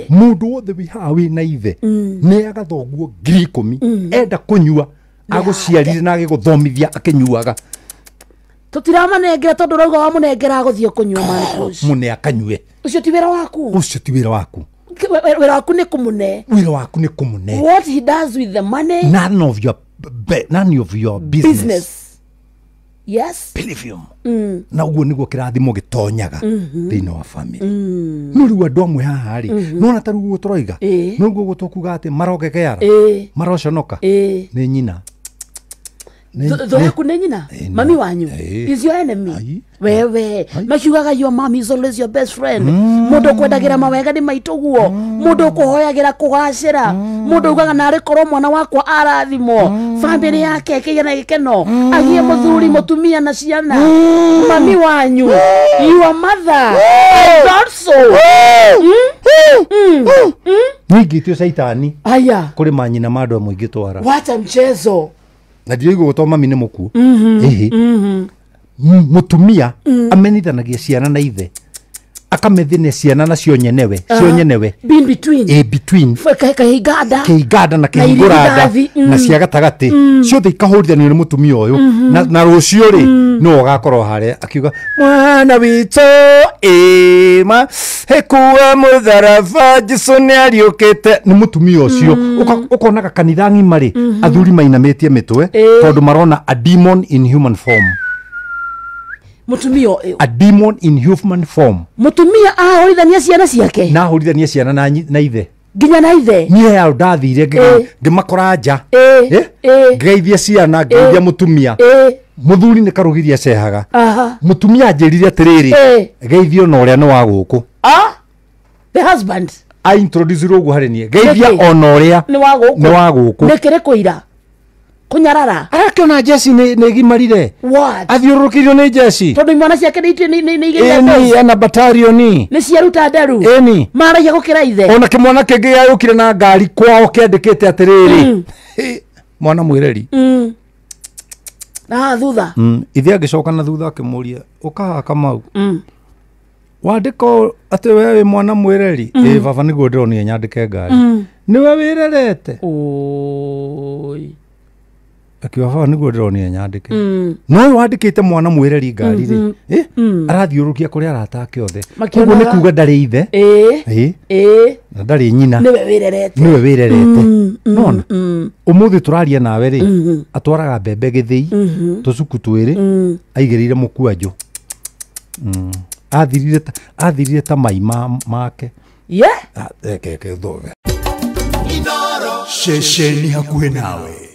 Mundu wothe wi haha wina ithe ni agathoguo 10,000 enda kunyua aguciarire na agiguthomithia akinyuaga. Tutiramanengera tondu rauga wamunengera aguthie kunyua man. Mune akanyue. Ucio ti wira waku. Ucio ti wira waku. Wira waku ni kumune. Wira waku ni kumune. What he does with the money, none of your business. Yes. Believe. Na uguo niguo kirathimo gitonyaga thiini wa family. No riu andu amwe haha ri nona ta ruguo turoiga no guo tukuga ati marogegeara maroconoka ni nyina. Thũ yaku nĩ nyina. Mami wanyu is your enemy. Wewe makiugaga your mom is always your best friend. Mundu kwendagira mawega ni maituguo, mundu kuhoyagira kugacira, mundu ugaga nari korwo mwana wakwa arathimwo, family yake ikigia na gikeno, agie muthuri mutumia na ciana. Mami wanyu, your mother. I thought so. Ningitio caitani. Aya. Kuri manyina ma andu amwe ingitwara. Wacha mchezo. Na ndiraigua gũtwa mami nĩ mũkuũ. Mũtumia amenithanagia ciana na ithe, akamethine ciana nacio nyenewe, cio nyenewe. In between. In between. Kĩhinganda. Kĩhinganda na kĩhingũranda na cia gatagatĩ. Ciothe ikahũrithanio nĩ mũtumia ũyũ. Na rũciũ rĩ nĩwe ũgakorwo harĩa akiuga mwana witũ ĩma hekuwa mũtharaba Jesũ nĩariũkĩte. Nĩ mũtumia ũcio. Ũkonaga kanitha ng'ima rĩ athuri mainamĩtie mĩtwe tondũ marona a demon in human form. Mutumia ũyũ. A demon in human form. Mutumia ahũrithania ciana ciake. Na ahũrithania ciana na ithe. Nginya na ithe. Niĩ hau ndathire ngĩmakora nja. Ngĩgeithia ciana, ngĩgeithia mũtumia. Mũthuri nĩ karũgiria acehaga. Mũtumia anjĩrire atĩrĩrĩ, geithio na ũrĩa nĩ wa gũkũ. The husband. A introduce ũguo harĩ niĩ. Geithia ona ũrĩa nĩ wa gũkũ. Nĩ wa gũkũ. Nĩ kĩrĩ kũira. Kunyarara. Arakiona jeci nĩ gimarire. What? Athiũrũrũkĩirio nĩ jeci. Tondu imwana ciake nĩ igĩrĩte. Ĩni ena batarioni. Nĩ ciaruta nderu. Ĩni. Maragia gũkĩra ithe. Ona kĩmwana kĩngĩ gĩagũkire na ngari kwao kĩandĩkĩte atĩrĩrĩ. Mwana mwĩreri. Na thutha. Ithe agĩcoka na thutha akĩmũria, ũkaha Kamau. Wandĩka atĩ we wĩ mwana mwĩreri. Ĩ baba nĩguo ndĩronire nyandĩke ngari. Nĩwe wĩrerete. Oi. Akiuga baba nĩguo ndĩronire nyandĩke. No ũyũ wandĩkĩte mwana mwĩreri ngari rĩ, arathiũrũrũkia kũrĩ arata ake othe. Koguo nĩ kuga ndarĩ ithe. Na ndarĩ nyina. Nĩwe wĩrerete. Nĩwe wĩrerete. Nona ũmũthĩ tũraria nawe rĩ, atwaraga mbembe gĩthĩi, tũcuku twĩrĩ, aigĩrĩire mũkwanjũ. Athirire ta mai make. Yeah. Ceceni hakuhĩ nawe.